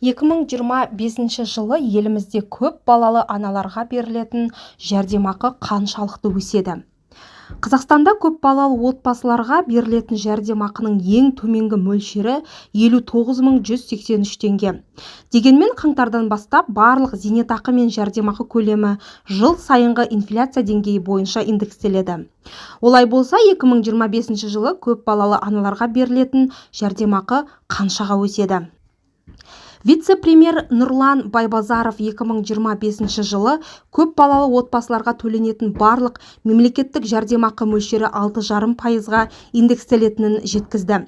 2025 жылы елімізде көп балалы аналарға берілетін жәрдемақы қаншалықты өседі? Қазақстанда көп балалы отбасыларға берілетін жәрдемақының ең төменгі мөлшері 59 183 теңге. Дегенмен қаңтардан бастап барлық зейнетақы мен жәрдемақы көлемі жыл сайынғы инфляция деңгейі бойынша индекстеледі. Олай болса, 2025 жылы көп балалы аналарға берілетін жәрдемақы қаншаға өседі? Вице-премьер Нұрлан Байбазаров 2025 жылы көп балалы отбасыларға төленетін барлық мемлекеттік жәрдемақы мөлшері 6,5 пайызға индекстелетінін жеткізді.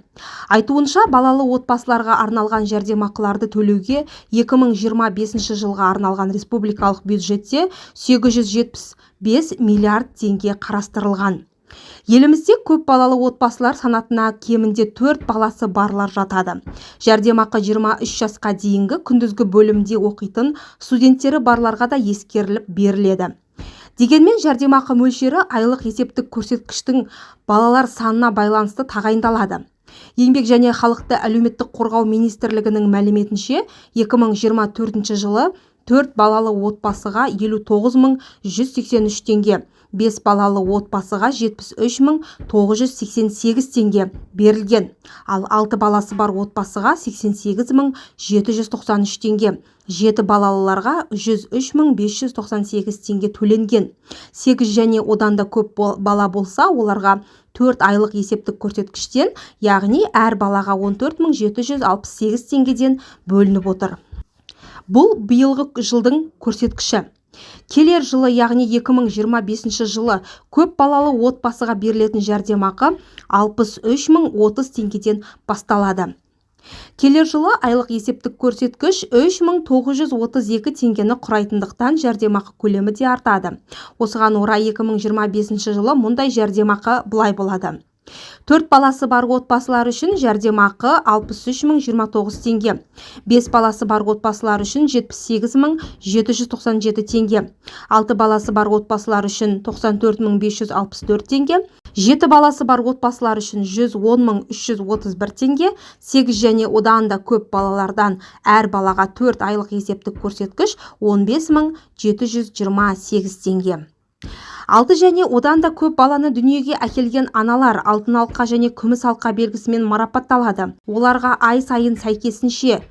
Айтуынша, балалы отбасыларға арналған жәрдемақыларды төлеуге 2025 жылға арналған республикалық бюджетте 875 миллиард теңге қарастырылған. Елімізде көп балалы отбасылар санатына кемінде төрт баласы барлар жатады. Жәрдемақы 23 жасқа дейінгі күндізгі бөлімде оқитын студенттері барларға да ескеріліп беріледі. Дегенмен жәрдемақы мөлшері айлық есептік көрсеткіштің балалар санына байланысты тағайындалады. Еңбек және халықты әлеуметтік қорғау министрлігінің мәліметінше, 2024 жылы төрт балалы отбасыға 59 183 теңге, бес балалы отбасыға 73 988 теңге берілген. Ал алты баласы бар отбасыға 88 793 теңге, жеті балалыларға 103 598 теңге төленген. Сегіз және одан да көп бала болса, оларға төрт айлық есептік көрсеткіштен, яғни әр балаға 14 768 теңгеден бөлініп отыр. Бұл биылғы жылдың көрсеткіші. Келер жылы, яғни 2025 жылы көп балалы отбасыға берілетін жәрдемақы 63 030 теңгеден басталады. Келер жылы айлық есептік көрсеткіш 3932 теңгені құрайтындықтан, жәрдемақы көлемі де артады. Осыған орай 2025 жылы мұндай жәрдемақы былай болады: төрт баласы бар отбасылар үшін жәрдемақы 63 029 теңге, бес баласы бар отбасылар үшін 78 797 теңге, алты баласы бар отбасылар үшін 94 564 теңге, жеті баласы бар отбасылар үшін 110 331 теңге, сегіз және одан да көп балалардан әр балаға төрт айлық есептік көрсеткіш 15 728 теңге. Алты және одан да көп баланы дүниеге әкелген аналар Алтын алқа және Күміс алқа белгісімен марапатталады. Оларға ай сайын сәйкесінше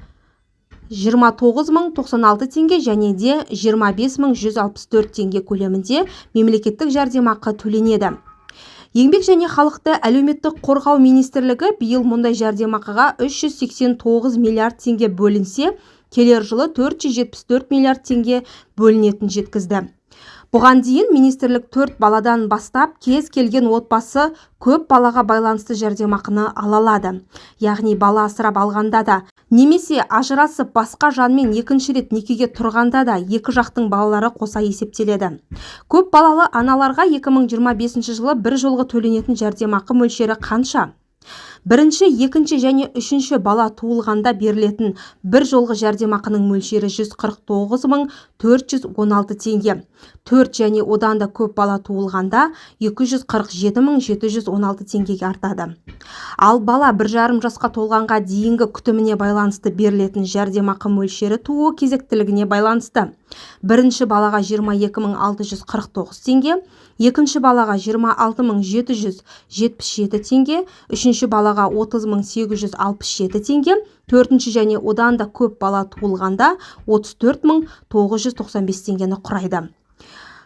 29 096 теңге және де 25 164 теңге көлемінде мемлекеттік жәрдемақы төленеді. Еңбек және халықты әлеуметтік қорғау министрлігі биыл мұндай жәрдемақыға 389 миллиард теңге бөлінсе, келер жылы 474 миллиард теңге бөлінетінін жеткізді. Бұған дейін министрлік төрт баладан бастап кез келген отбасы көп балаға байланысты жәрдемақыны ала алады. Яғни бала асырап алғанда да немесе ажырасып, басқа жанмен екінші рет некеге тұрғанда да екі жақтың балалары қоса есептеледі. Көп балалы аналарға 2025 жылы бір жолғы төленетін жәрдемақы мөлшері қанша? Бірінші, екінші және үшінші бала туылғанда берілетін бір жолғы жәрдемақының мөлшері 149 416 теңге. Төрт және одан да көп бала туылғанда 247 716 теңгеге артады. Ал бала 1,5 жасқа толғанға дейінгі күтіміне байланысты берілетін жәрдемақы мөлшері туу кезектілігіне байланысты: бірінші балаға 22 649 теңге, екінші балаға 26 777 теңге, үшінші балаға 30 867 теңге, төртінші және одан да көп бала туылғанда 34 995 теңгені құрайды.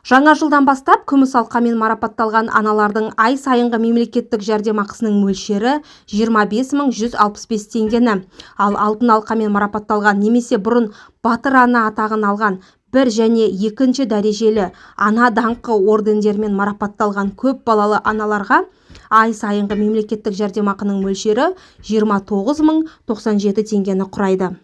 Жаңа жылдан бастап Күміс алқамен марапатталған аналардың ай сайынғы мемлекеттік жәрдемақысының мөлшері 25 165 теңгені, ал Алтын алқамен марапатталған немесе бұрын Батыр ана атағын алған, бір және екінші дәрежелі Ана даңқы ордендерімен марапатталған көп балалы аналарға ай сайынғы мемлекеттік жәрдемақының мөлшері 29 097 теңгені құрайды.